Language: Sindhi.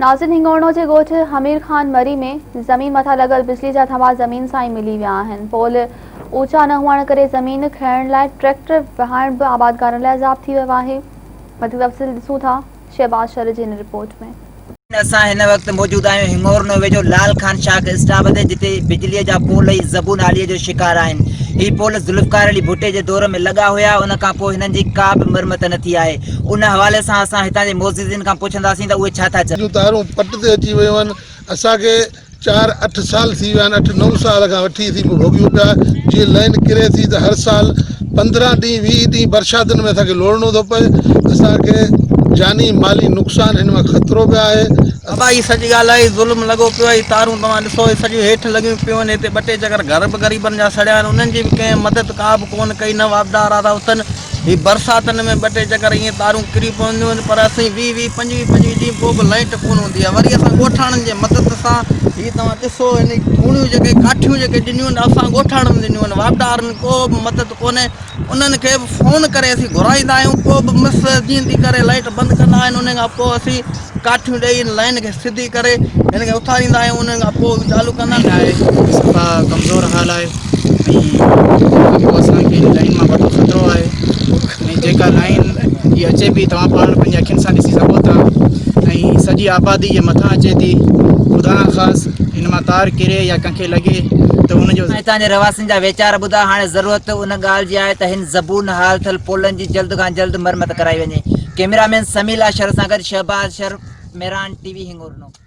ناظرين هنڱورنو جي ڳوٺ حمير خان مري ۾ زمين مٿان لڳل بجلي جا ٿنڀا زمين سان ئي ملي ويا آهن. پول اوچا نه هئڻ ڪري زمين کيڙڻ لاء ٽريڪٽر وهائڻ به آبادگارن لاء عذاب ٿي ويو آهي. وڌيڪ تفصيل ڏسون ٿا شهباز شر جي هن رپورٽ ۾. اسان هن وقت موجود آهيون هنڱورنو ويجهو لال خان شاخ اسٽاپ تي جتي بجلي جا پول ئي زبون حالي جو شڪار آهن. هي پول ذوالفقار علي ڀٽي جي دور ۾ لڳا هيا ان کان پوء هنن جي ڪا به مرمت نه ٿي آهي. ان حوالي سان اسان هتان جي معززين کان پڇنداسين ته اهي ڇا ٿا چون. جون تارون پٽ تي اچي ويون آهن اسان کي چار اٺ سال ٿي ويا آهن اٺ نو سال کان وٺي اسين ڀوڳيون پيا جيئن لائن ڪري ٿي ته هر سال 15 ڏينهن 20 ڏينهن برساتن ۾ اسان کي لوڙڻو ٿو پئي اسان کي جاني مالي نقصان هن مان خطرو به آهي. بابا هي سچ ڳالهه آهي ظلم لڳو پيو آهي تارون توهان ڏسو هي سڄيون هيٺ لڳيون پيون آهن هتي ٻه ٽي چڪر گهر به غريبن جا سڙيا آهن انهن جي به ڪنهن مدد ڪا به ڪونه ڪئي نه واپڊا وارا ٿا اٿن هي برساتن ۾ ٻه ٽي چڪر ائين تارون ڪري پونديون آهن پر اسين 20 20 25 25 ڏينهن پوء به لائيٽ ڪونه هوندي آهي وري اسان ڳوٺاڻن جي مدد سان هي توهان ڏسو هن ٿوڻيون جيڪي ڪاٺيون جيڪي ڏنيون آهن اسان ڳوٺاڻن ڏنيون آهن واپڊا وارن ڪو به مدد ڪونهي انهن کي به فون ڪري اسين گهرائيندا آهيون پوء به مس جيئن ٿي ڪري لائيٽ بند ڪندا آهن ان کان پوء اسين ڪاٺيون ڏئي هن لائين کي سڌي ڪري هن کي اٿاريندا آهيون ان کان پوء چالو ڪندا آهن. آهي صفا ڪمزور حال آهي ۽ اهو اسان کي هن لائين مان وڏو خطرو آهي ۽ جيڪا لائين هي اچي پئي توهان پاڻ پنهنجي اکين سان ڏسي سگهو ٿا ۽ سڄي آبادي جي مٿان اچي ٿي خدا نخواست هن مان تار ڪري يا ڪنهن کي لڳي ته ان جو هتان جي رهواسين جا ويچار ٻڌا هاڻي ضرورت ان ڳالهه جي آهي ته هن زبون حال ٿيل پولن جي جلد کان جلد مرمت ڪرائي وڃي. ڪئميرا مين سميع الله شر سان گڏ شهباز شر، مهراڻ ٽي وي هنڱورنو.